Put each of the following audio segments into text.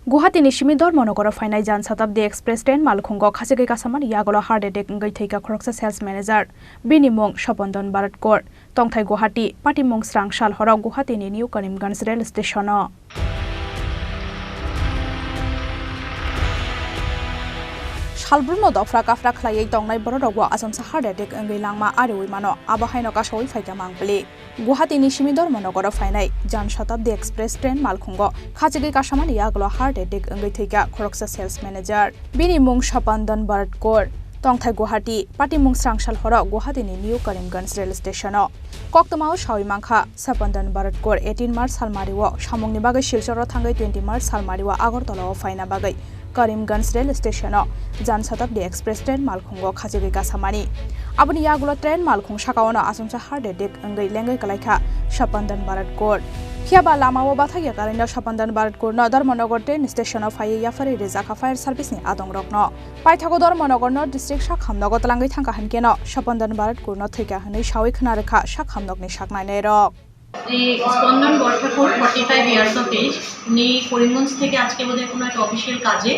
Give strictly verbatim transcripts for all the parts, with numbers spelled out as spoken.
Guwahati ni simi Dharmanagar o phainai Jan Shatabdi Express train malkhungo khachigwi kasamani yagulo heart attack wngwi thwikha khoroksa sales manager, bini mung Sopandon Bharat Kaur, tongthai Guwahati, patimung srang sal horo Guwahati ni New Karimganj rail station o. Salbrumno dofra kafra khlaiwi tongnai bororokbo achomsa heart attack wngwi langma ariwi mano, abo haino kasawi phaikha mangpili. Guwahati ni simi Dharmanagar o phainai Jan Shatabdi Express train malkhungo khachigwi kasamani yagulo heart attack wngwi thwikha khoroksa sales manager. Bini mung Sopandon Bharat Kaur, tongthai Guwahati, patimung srang sal horo Guwahati ni New Karimganj rail station o. Koktwmao sawi mankha, Sopandon Bharat Kaur eighteen March salmari o samungni bagwi Silchar o thangwi twenty March salmari o Agartala o phaina bagwi Karimganj rail station o Jan Shatabdi Express train malkhungo khachigwi kasamani. Aboni yagulo train malkhung saka ono achomsa heart attack wngwi lengwi kwlaikha Sopandon Bharat Kaur. Phiyaba lama o bathakya karwi no Sopandon Bharat Kaur no Dharmanagar train station o phaiwi yapharwi rwjakha fire service ni adongrokno. Paithago Dharmanagar no district sak hamnogo twlangwi thangkha hinkhe no Sopandon Bharat Kaur no thwikha hwnwi sawi khna rwkha sak hamnokni sak nainairok. এই Spandan Borthakur, forty five years of age. উনি করিমগঞ্জ থেকে আজকে বোধহয় কোনো একটা অফিসিয়াল কাজে,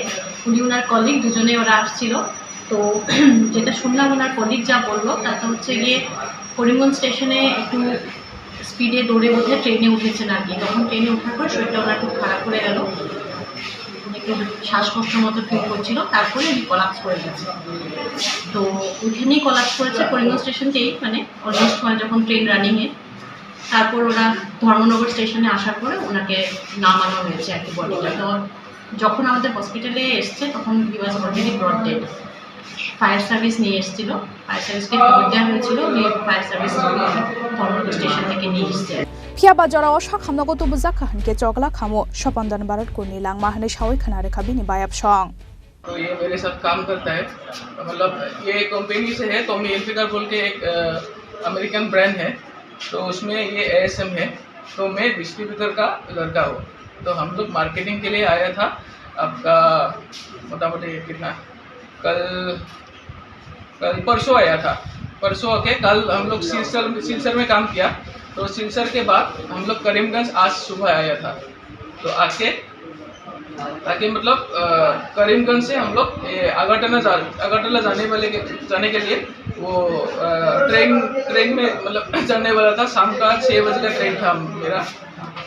উনি ওনার কলিগ দুজনে ওরা আসছিল। তো যেটা শুনলাম ওনার কলিগ যা বললো, তাতে হচ্ছে গিয়ে করিমগঞ্জ স্টেশনে একটু স্পিডে দৌড়ে বোধহয় ট্রেনে উঠেছেন আর কি। তখন ট্রেনে ওঠার পর শরীরটা ওনার খুব খারাপ করে গেল, একটু শ্বাসকষ্টের মতো ফিল করছিল, তারপরে উনি কলাপস করে গেছে। তো ওইখানেই কলাপস করেছে করিমগঞ্জ স্টেশনকেই, মানে অলমোস্ট মানে যখন ট্রেন রানিংয়ে। তারপর ওরা ধর্মনগর স্টেশনে আসার পরে ওনাকে নামানো হয়েছে আর কি বডিটা। তো যখন আমাদের হসপিটালে এসছে তখন he was already brought dead. Fire service নিয়ে এসেছিল, ফায়ার সার্ভিসকে খবর দেওয়া হয়েছিল, উনি ফায়ার সার্ভিস ধর্মনগর স্টেশন থেকে নিয়ে এসছে। Phiyaba jorao sak hamnogo tubujakha hinkhe chokla khamu Sopandon Bharat Kaur ni langma hwnwi sawi khna rwkha bini bayapsong. तो ये मेरे साथ काम करता है, मतलब ये कंपनी से है, टॉमी हिलफिगर बोल के एक अमेरिकन ब्रांड है, तो उसमें ये एएसएम है। तो मैं डिस्ट्रीब्यूटर का लड़का हूँ। तो हम लोग मार्केटिंग के लिए आया था आपका, मोटा मोटी कितना, कल कल परसों आया था। परसों आके कल हम लोग सिलचर सिलचर में काम किया। तो सिलचर के बाद हम लोग करीमगंज आज सुबह आया था। तो आके ताकि मतलब करीमगंज से हम लोग अगरतला जा अगरतला जाने वाले के जाने के लिए वो ट्रेन ट्रेन में मतलब चढ़ने वाला था। शाम का छः बजे का ट्रेन था मेरा।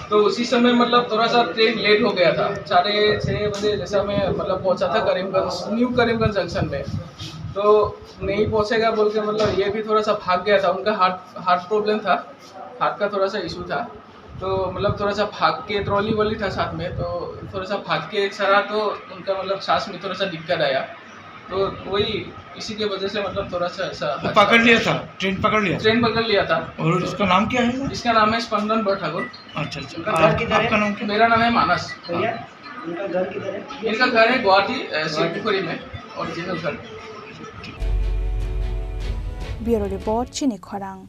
तो उसी समय मतलब थोड़ा सा ट्रेन लेट हो गया था। साढ़े छः बजे जैसा मैं मतलब पहुंचा था करीमगंज, न्यू करीमगंज जंक्शन में। तो नहीं पहुंचेगा बोल के मतलब ये भी थोड़ा सा भाग गया था। उनका हार्ट हार्ट प्रॉब्लम था, हार्ट का थोड़ा सा इशू था। तो मतलब थोड़ा सा भाग के, ट्रॉली वॉली था साथ में, तो थोड़ा सा भाग के चला तो उनका मतलब सांस में थोड़ा सा दिक्कत आया। तो वही, इसी के वजह से मतलब थोड़ा सा ऐसा तो पकड़ लिया था, ट्रेन पकड़ लिया? ट्रेन पकड़ लिया था। और उसका नाम क्या है? इसका नाम है स्पंदन बरठाकुर। अच्छा, अच्छा। उनका घर किधर है? आपका नाम क्या? मेरा नाम है मानस। भैया, उनका घर किधर है? इनका घर है गुवाहाटी, शिवपुखुरी में, ओरिजिनल घर। Bureau Report, Chini Khorang.